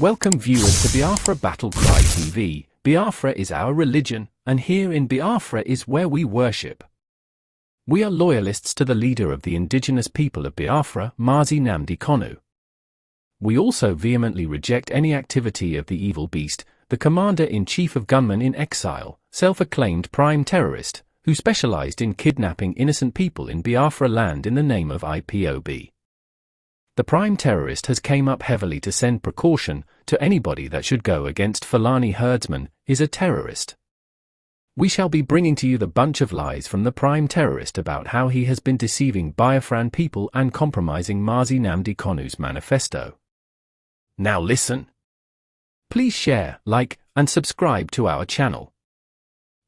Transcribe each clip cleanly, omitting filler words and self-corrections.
Welcome viewers to Biafra Battle Cry TV. Biafra is our religion, and here in Biafra is where we worship. We are loyalists to the leader of the indigenous people of Biafra, Mazi Nnamdi Kanu. We also vehemently reject any activity of the evil beast, the commander-in-chief of gunmen in exile, self-acclaimed prime terrorist, who specialized in kidnapping innocent people in Biafra land in the name of IPOB. The prime terrorist has came up heavily to send precaution to anybody that should go against Fulani herdsmen is a terrorist. We shall be bringing to you the bunch of lies from the prime terrorist about how he has been deceiving Biafran people and compromising Mazi Nnamdi Kanu's manifesto. Now listen. Please share, like, and subscribe to our channel.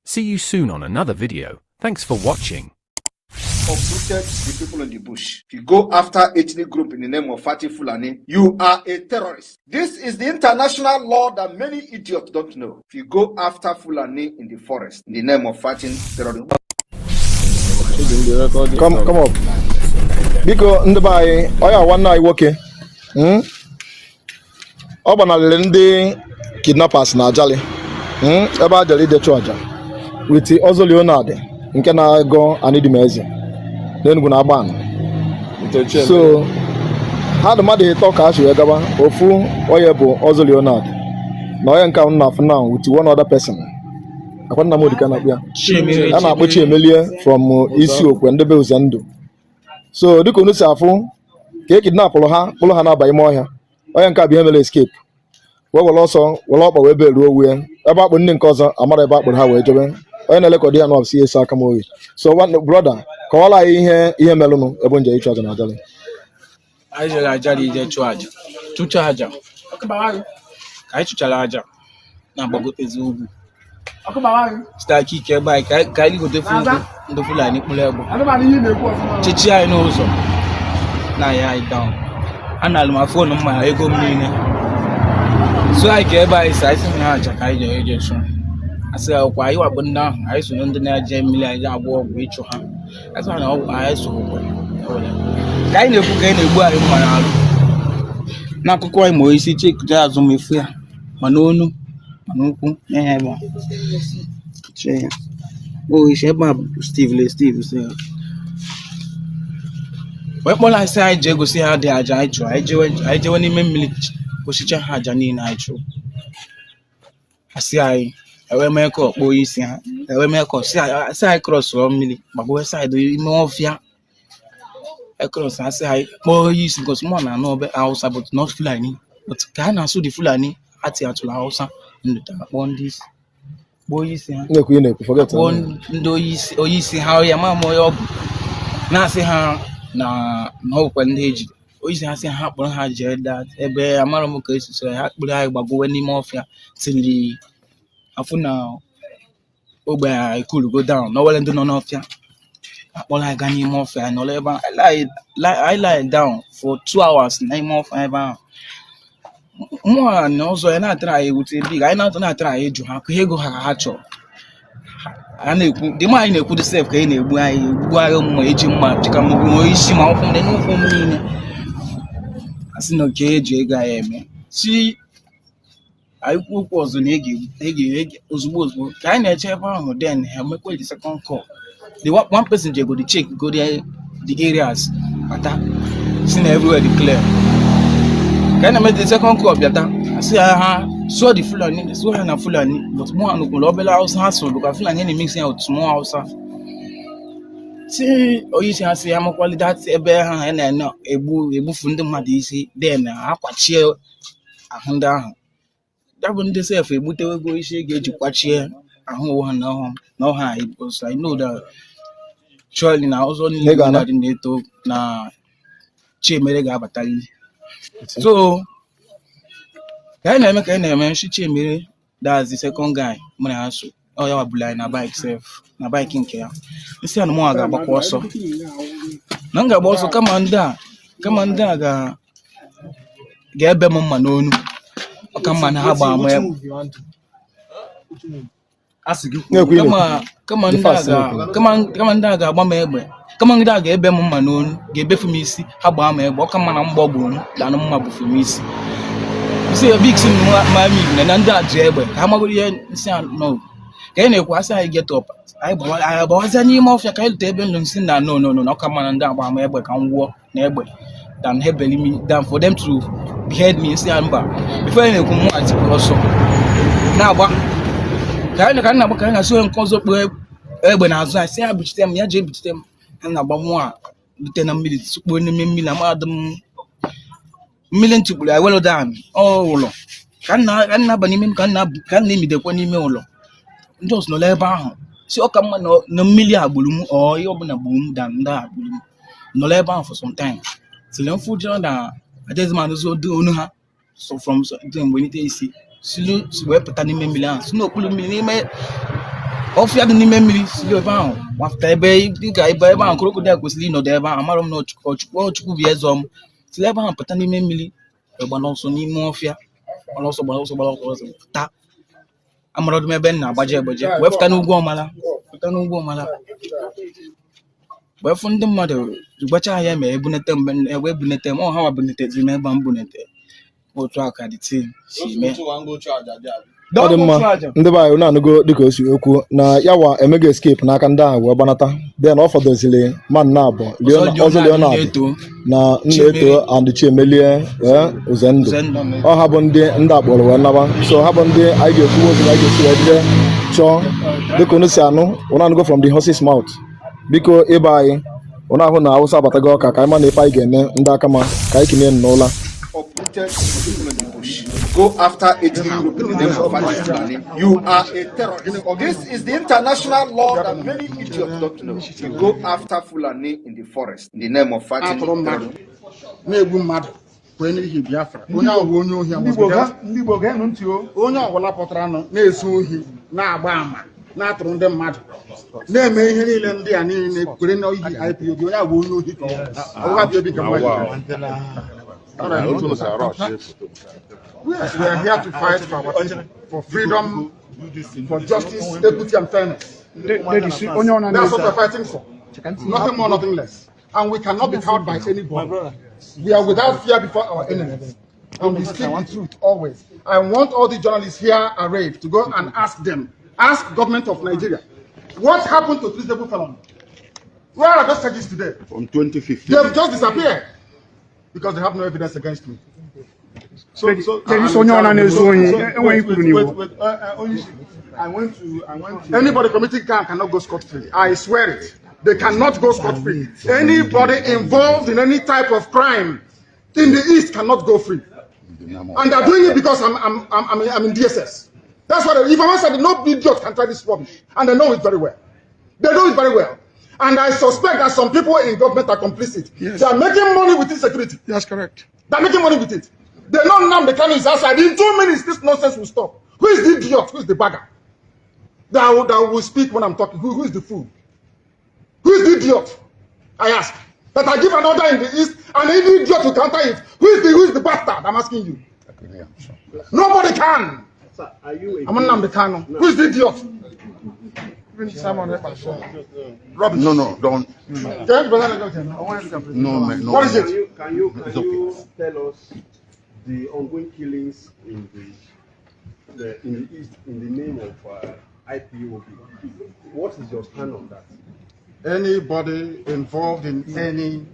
See you soon on another video. Thanks for watching. Uprooted the people in the bush. If you go after ethnic group in the name of fighting Fulani, you are a terrorist. This is the international law that many idiots don't know. If you go after Fulani in the forest in the name of fighting terrorism, Come, come up. Biko, ndị be anyị, ọ ya nwanne anyị nwoke, Ọ gbanarịrị ndị kidnappers na Ajali, Ebe a jere ije chụ aja with Ọzọ Leonard nke na-agọ Anidimeze n'Enugu na Agban. So ha dị mmadụ ịtọ ka ha si wee gaba. Ofu onye bụ Ọzọ Leonard na onye nke m na-afụ now with one other person. Akwa nna m odika na-akpụ ya, a na-akpọ Chiemelie from Isiokwe, ndị be Uzendụ. So dịka unu si afụ ka e kidnapụrụ ha, kpụrụ ha na-aba ime ọhịa, onye nke a bụ ihe mere escape, wee were ọsọ, were ọkpa wee beruo owu ya ebe akpụ. Ndị nke ọzọ amara ebe akpụrụ ha wee jebe. Onye na-elekọta ya nọọsụ esi aka m oyi. So nwanne, brother, kọwara anyị ihe melụnụ ebe nje ịchụ aja na Ajali. Anyị jere Ajali ije chụọ aja, chụchaa aja. Ka anyị chụchara aja, na-agbagotezi ugwu site aka ike ebe anyị ka anyị ligote ugwu, ndị Fulani kpụrụ egbe chichi anyị n'ụzọ na ya anyị down. A na-alụ ma phone m ma ego m niile. So anyị ka ebe anyị si, anyị sị na aja ka anyị jere ije chụọ. Asị ya ọkwa anyị wakpo ndị ahụ, anyị so na ndị na-eje mmiri, anyị agwọ ọgwụ ịchụ ha. Asị ha na ọgwụ anyị so. Ka anyị na-ekwu ka anyị na-egbu anyị mma n'alụ n'akụkọ anyị, ma isi chekute azụ m efu ya, ma n'onu ma n'ụkwụ na ebe a. Chee ya. O isi ebe a bụ Steve, le Steve sị ya wee kpọrọ anyị, sị anyị jee gosi ha dị aja anyị chụrụ. Anyị jewe n'ime mmiri, gosicha ha aja niile anyị chụrụ. Ha sị anyị ewee mee ka ọkpọ onye isi ha, ewee mee ka ọ sị anyị crossụọ mmiri, gbagbuo side ime ọfịa e cross. Ha sị anyị kpọọ onye isi because mụ na-anụ obe Hausa but not Fulani, but ka a na-asụ the Fulani atị atụrụ Hausa ndụta, kpọọ ndị isi, kpọọ onye isi ha. Na-ekwu, ị na-ekwu, forget. Kpọọ ndị onye isi ha ya ma ama onye ọ bụ, na-asị ha na ọ bụkwa ndị ejide. Onye isi ha sị ha kpọrọ ha jee that ebe amara m ka esi so ha kpụrụ anyị gbagowe n'ime ọfịa tiri afụ na ogbe a ekurugo down na owere ndị nọ n'ọfịa. Akpọrọ anyị gaa n'ime ọfịa, anyị nọrọ ebe ahụ. Anyị lie down for 2 hours n'ime ọfịa ebe ahụ. Mụa na ọzọ ya na-atara anyị ewute big anyị na-atara anyị ịjụ ha ka ego ha ka ha chọrọ. A na-ekwu dị ma anyị na-ekwu dị sef ka anyị na-egbu anyị, egbu anyị mma, eji mma chịka m gbuo isi ma ụkwụ m na n'ụkwụ m niile. A sị na oke eji ego anyị eme si anyị kwuo okwu ọzọ na ị ga ozugbo ozugbo. Ka anyị na-eche ebe ahụ, then ha emekwa the second call. The one person je go the check go the areas bata, si na everywhere dị clear. Ka anyị na-eme the second call bịata, asị ya ha sụọ the Fulani, sụọ ha na Fulani, but mụ ha nụkwara obere Hausa ha sụrụ ka Fulani na-emix ya with small Hausa. Si onye isi ha si ya makwali that ebe ha na-ene egbu egbufu ndị mmadụ isi, then ha kwachie ahụ ndị ahụ. Ya bụ ndị sef egbutewego isi e ga-eji kwachie ahụ onwe ha na ọha na ọha anyị, because I know that surely na ụzọ niile Ị ga-ana? dị na-eto na Chiemere ga-abatalili. So ka anyị na-eme nshi Chiemere, that's the second guy mụ na ya so, ọ ya wabulu anyị na bike sef, na bike nke ya. Nsị a na mụnwa ga-agbakwa ọsọ, na m ga-agba ọsọ kama ndị a ga-ebe m mma n'onu, ọka mma na ha gbaa m egbe. Na-ekwu, ị na-ekwu. Kama Dị ndị a fast, ga na-ekwu. kama ndị a ga-agba m egbe, kama ndị a ga-ebe m mma n'onu, ga-ebefu m isi, ha gbaa m egbe, ọka mma na mgbọ gburu m danụ mma bufu m isi. Isi ya big si m ma mi na ndị a ji egbe ka ha magoro ihe nsị a nọ ka anyị na-ekwu asị anyị get up, anyị agbawazịa n'ime ọfịa ka anyị lute ebe ndụ nsị na no no no na ọka mma na ndị agba ama egbe ka m nwụọ na egbe than hebeli me than for them to behead me. Nsị ya mba. Before anyị na-ekwu, mụ atịpụrụ ọsọ na-agba ka anyị ka anyị na-agba ka anyị na-asị onye nke ọzọ kpee egbe n'azụ anyị sị ya bichite m, ya jee bichite m. Ha na-agba, mụ a rute na mmiri, tukpuo n'ime mmiri. Amadị m mmiri ntụkpuru anyị welu dan ọ ụlọ ka nna ka nna aba n'ime m ka nna ka nna emidekwa n'ime ụlọ. Ndị ọzọ nọ n'ebe ahụ si ọ ka mma na mmiri a gburu m ọ ihe ọbụla gburu m dan ndị a gburu m. Nọrọ ebe ahụ for some time till m fụjọ na adịghịzi m anụzi onu ha. So from so then welite isi silu si wee pụta n'ime mmiri ahụ, si n'okpuru mmiri n'ime ọfịa dị n'ime mmiri, si ebe ahụ gbafụta ebe dịka ebe ahụ crocodile kwesịrị ịnọdụ ebe ahụ. Amara m na Ọchukwu bụ eze m si ebe ahụ pụta n'ime mmiri wee gbara ọsọ n'ime ọfịa, gbara ọsọ, gbara ọsọ, gbara ọsọ pụta. Amarodụ m ebe m na-agbaje egbaje wee pụta n'ugwu Ọmala, pụta n'ugwu Ọmala wee fụ ndị mmadụ gbacha ya ma ebunete m wee bunete m. Ọ ha wa bunetezi m ebe a m bunete otu a ka the team si mee. Ọ dị mma, ndị be anyị, unu anụgo dịka o si okwu na ya wa emego escape n'aka ndị ahụ wee gbanata. Then ọ fọdụziri man na abụọ, ọzọ Leonard na-eto na Nna-Eto and Chiemelie Uzendụ. Uzendụ. Ọ ha bụ ndị akpọrọ wee naba. So ha bụ ndị anyị ga-ekwu otu na anyị ga-esi wee jide chọọ dịka unu si anụ. Unu anụgo from the horse's mouth. Biko, ịba anyị, unu ahụ na Awụsa abatago ọka ka anyị ma na ife anyị ga-eme ndị aka ma ka anyị kinye n'ụla. Uprooted people in the bush. Go after ethnic group in the name of Fati Fulani. You are a terrorist. This is the international law that many idiots don't know. You go after Fulani in the forest in the name of fighting Atụrụ mmadụ terrorism. na-egbu mmadụ kwee n'ihi Biafra, onye ahụ bụ onye ohi. Ndị Igbo ndị Igbo, geenụ ntị o. Onye ọbụla pụtara nụ na-ezu ohi, na-agba ama, na-atụrụ ndị mmadụ, na-eme ihe niile ndị a niile kwere n'ihi IPOB, onye ahụ bụ onye ohi ka ọ bụ. Ọ bụghị IPOB ka mmadụ. Yes, we are here to fight for our people, for freedom, for justice, equity, and fairness. Ladies, onye ọ na That's what we're fighting for. Nothing more, nothing less. And we cannot be cowed by anybody. We are without fear before our enemies. And we speak the truth always. I want all the journalists here arrayed to go and ask them, ask government of Nigeria, what happened to treasonable felon? Where are those charges today? From 2015. They have just disappeared because they have no evidence against me. Ladies, onye ọ na-ezu ohi enweghị kwuru n'iwu. Wait, wait, I went to. Anybody committing crime cannot go scot free. I swear it. They cannot go scot free. Anybody involved in any type of crime in the East cannot go free. And they're doing it because I'm in DSS. That's what, if I said no idiot can try this rubbish. And they know it very well. They know it very well. And I suspect that some people in government are complicit. Yes. They are making money with insecurity. That's correct. They're making money with it. They know now the Kanu is outside. In 2 minutes, this nonsense will stop. Who is the idiot? Who is the bagger? That will speak when I'm talking. Who is the fool? Who is the idiot? I ask. That I give an order in the East and any idiot will counter it. Who is the bastard? I'm asking you. Nobody can. Sir, are you I'm Nnamdi Kanu. Who is the idiot? Simon Ekpa. Rubbish. No, don't. Can you present it? No, man, no. What is Can it? you It's okay. you tell us the ongoing killings in the East in the name of IPOB? What is your stand on that? Anybody involved in any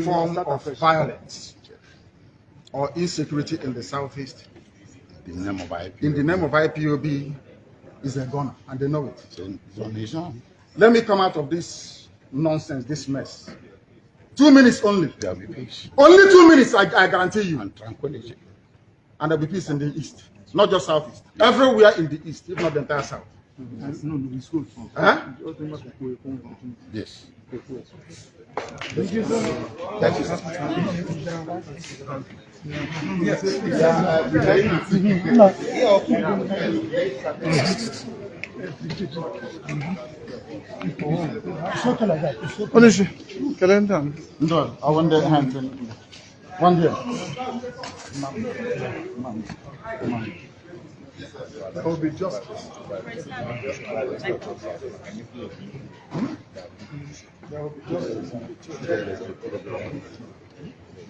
form of violence or insecurity in the Southeast The name of IPOB. in the name of IPOB is a gunner, and they know it. It's on his own. Let me come out of this nonsense, this mess. 2 minutes only. There'll be peace Only 2 minutes, I guarantee you. and tranquility. And there'll be peace in the East. Not just Southeast. Everywhere in the East, if not the entire South. Huh? Yes. Thank you. Onye isi, kelee ndị a. No, I want the hand. One here. There will be justice. There will be justice.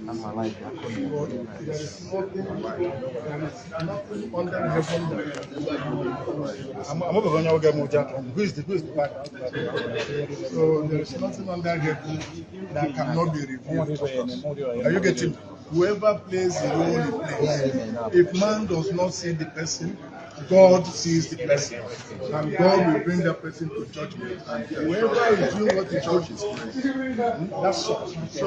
But there is nothing, there is nothing under heaven that I'm over going to get more. Who is the man? So there is nothing under heaven that cannot be revealed, of course. Are you getting me? Whoever plays the role he plays, if man does not see the person, God sees the person, and God will bring that person to judgment. Whoever is doing what he does, that's all. So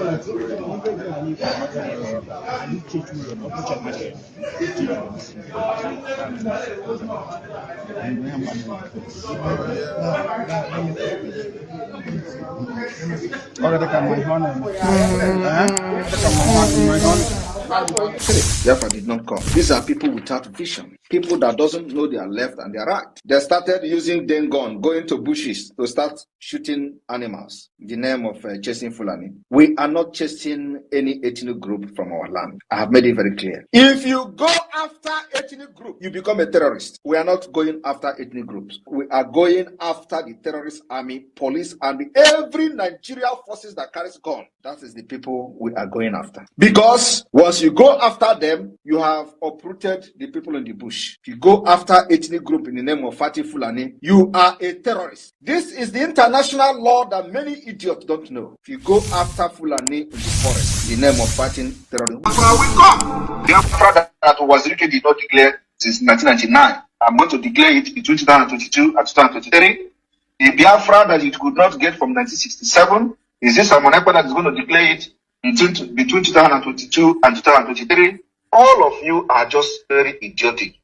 Ọ ga-adị ka mma ihe ọ na-eme. Ee? Dị ka mma ihe ọ na-eme. Biafra did not come. These are people without vision, people that doesn't know their left and their right. They started using Dane gun, going to bushes to start shooting animals in the name of chasing Fulani. We are not chasing any ethnic group from our land. I have made it very clear. If you go after ethnic group, you become a terrorist. We are not going after ethnic groups. We are going after the terrorist army, police, and every Nigeria forces that carries gun. That is the people we are going after. Because once you go after them, you have uprooted the people in the bush. If you go after ethnic group in the name of Fati Fulani, you are a terrorist. This is the international law that many idiots don't know. If you go after Fulani in the forest in the name of fighting terrorism, Biafra will come. Biafra that Uwazuruike did not declare since 1999. I'm going to declare it between 2022 and 2023. The Biafra that it could not get from 1967 is this Simon Ekpa that is going to declare it between 2022 and 2023. All of you are just very idiotic.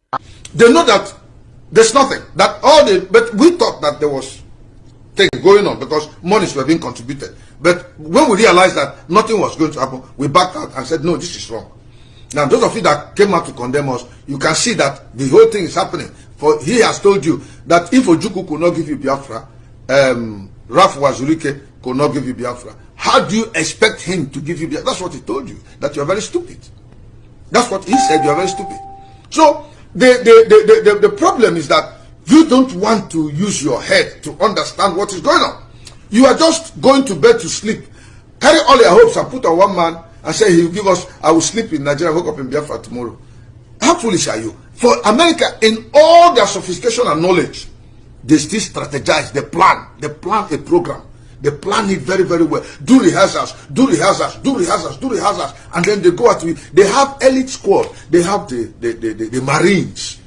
They know that there's nothing. That all the but we thought that there was thing going on because monies were being contributed. But when we realized that nothing was going to happen, we backed out and said, "No, this is wrong." Now, those of you that came out to condemn us, you can see that the whole thing is happening. For he has told you that if Ojukwu could not give you Biafra, Ralph Uwazuruike could not give you Biafra. How do you expect him to give you Biafra? That's what he told you, that you are very stupid. That's what he said, you are very stupid. So the problem is that you don't want to use your head to understand what is going on. You are just going to bed to sleep. Carry all your hopes and put on one man and say he will give us, "I will sleep in Nigeria, wake up in Biafra tomorrow." How foolish are you? For America, in all their sophistication and knowledge, they still strategize, they plan a program. They plan it very, very well. Do rehearsals, do rehearsals, do rehearsals, do rehearsals, and then they go out to it. They have elite squad. They have the Marines.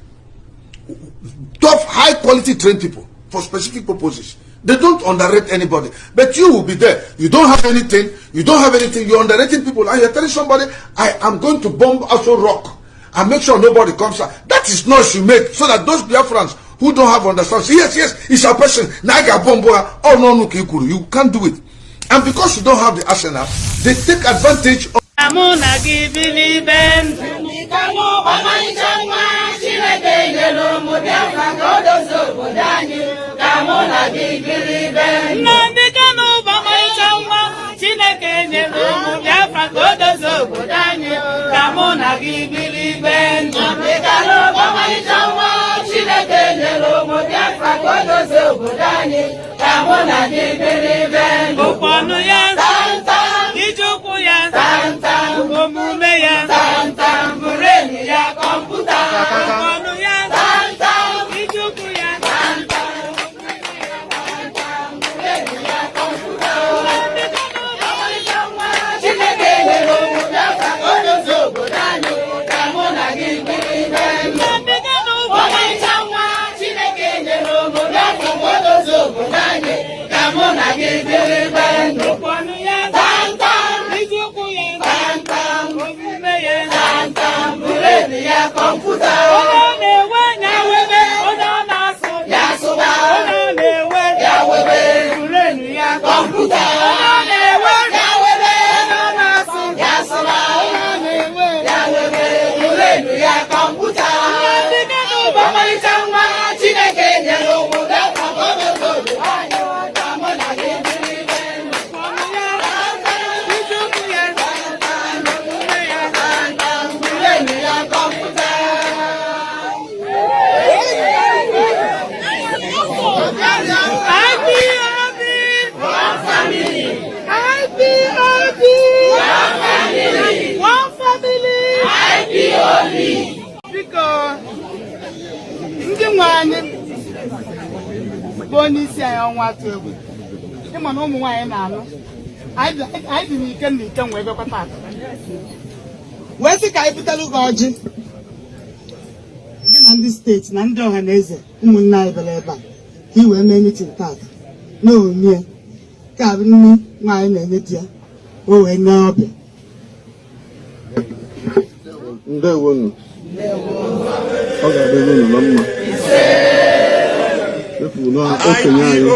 Tough, high quality trained people for specific purposes. They don't underrate anybody. But you will be there. You don't have anything. You don't have anything. You're underrating people. And you're telling somebody, "I am going to bomb Aso Rock and make sure nobody comes out." That is noise you make so that those Biafrans who don't have understanding say, Yes, it's a person. Now I got bomb." Oh, no, no, you can't do it. And because you don't have the arsenal, they take advantage of Mụ na gị bili ibe ndụ. Ọmalịcha nwa Chineke nyere ụmụ Biafra ka o dozie obodo anyị ka mụ na gị biri ibe ndụ. Nnamdị Kanụ bụ ọmalịcha nwa Chineke nyere ụmụ Biafra ka o dozie obodo anyị ka mụ na gị biri ibe ndụ. Nnamdị Kanụ bụ ọmalịcha nwa Chineke nyere ụmụ Biafra ka o dozie obodo anyị ka mụ na gị biri ibe ndụ. Okwu ọnụ ya, Tantam, ije ụkwụ ya, tantam, omume ya, tantam, brain ya kọmputa. Okwu ọnụ ya, Tantam, ije ụkwụ ya, tantam, brain ya kọmputa. Nnamdị Kanụ bụ Ọmalịcha nwa Chineke nyere ụmụ Biafra ka o dozie obodo anyị ka mụ na gị biri ibe ndụ. Nnamdị Kanụ bụ Ọmalịcha nwa Chineke nyere ụmụ Biafra ka o dozie obodo anyị ka mụ na gị biri ibe ndụ. Okwu ọnụ ya, Tantam, ije ụkwụ ya, tantam, omume ya, tantam, brain ya kọmputa. Onye ọ na-ewe ya webe, onye ọ na-asụ Ya sụba, onye ọ na-ewe ya webe, brain ya kọmputa. Onye ọ na-ewe Ya webe, onye ọ na-asụ ya sụba, onye ọ na-ewe ya webe, brain ya kọmputa. Nnamdị Kanụ bụ Ọmalịcha nwa Chineke nyere ụmụ Biafra ka o dozie obodo anyị ka mụ na gị biri ibe ndụ. Okwu ọnụ ya, ije ụkwụ ya, omume ya, Brain ya kọmputa. Nwe anyị bụ onye isi anyị ọnwa atụ egwu ịma na ụmụ nwaanyị na-anụ anyị dị n'ike na ike wee bịakwa taata wee sị ka anyị butere gị ọjị gị na ndị steeti na ndị ọha na eze ụmụnne anyị bịara ebe a ka i wee mee meeting taata na omie ka bụ nne nwaanyị na-enye di ya o wee nye ọbịa. Ndewonu. Ọ ga-adịrị unu na mma. Efu na okenye anyị.